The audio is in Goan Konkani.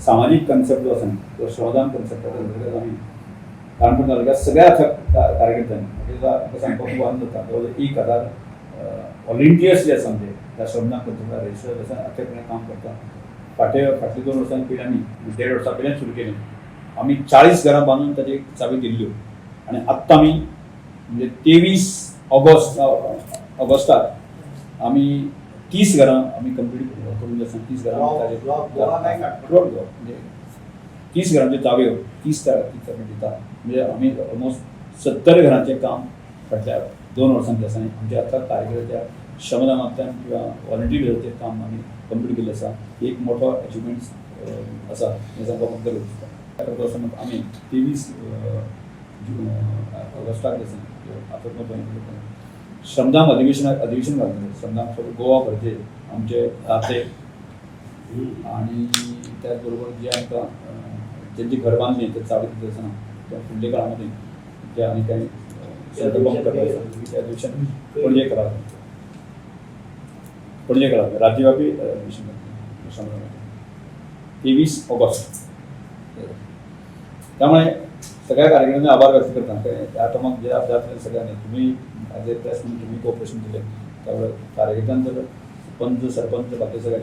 सामाजीक कन्सेप्ट जो आसा न्ही, तो श्रमदान कन्सेप्ट अंतर्गत आमी काणकोण तालुक्यात सगळ्या अथक कार्यकर्त्यांनी, म्हणजे आमकां सांगपाक खूब आनंद जाता, जवळ जवळ 1000 व्हॉलेंटियर्स जे आसा आमचे, त्या श्रमदान कन्सेप्टार रजिस्टर आसा, अथकपणे काम करता. फाटली 2 वर्सां पयलीं आमी, देड वर्सां पयलीं सुरू केलें, आमी 40 घरां बांदून ताची चावी दिल्ल्यो आनी आत्तां आमी म्हणजे 23 ऑगस्टाक आमी 30 घरां आमी कंप्लीट करून आसा. 30 घरां गोवा काय काणकोण? थ्रुआउट गोवा. म्हणजे 30 घरांच्यो चाव्यो, 30 30 आमी दिता. म्हणजे आमी ऑलमोस्ट 70 घरांचें काम फाटल्या 2 वर्सांचें आसा आनी आमच्या आतां कार्यकर्त्याच्या श्रमदानांतल्यान किंवा व्हॉलंटियराचें काम आमी कंप्लीट केल्लें आसा. एक मोठो अचिवमेंट आसा हें सांगपाक म्हाका गर्व दिसता. करता आसतना आमी 23 ऑगस्टाक आसा आतां श्रमदान अधिवेशन घातलें. श्रमदान सगळें गोवा भरचे आमचे दाते आणि त्याच बरोबर जे आमकां ज्यांची घर बांदली ते चावी दिता आसतना त्या फुडल्या काळामध्ये जे आनी काही सेंटर करता आसा, ते अधिवेशन पणजे करा, पणजे करा, राज्यव्यापी अधिवेशन घातलें श्रमदानाचें 23 ऑगस्ट. त्यामुळे सगळ्या कार्यकर्त्यांचे आभार व्यक्त करता. ह्या टायमाक जे जातले सगळ्यांनी तुम्ही ॲज ए प्रेस म्हणून तुम्ही कोऑपरेशन दिलें, त्यामुळे कार्यकर्त्यांचं, पंच, सरपंच, बाकी सगळ्या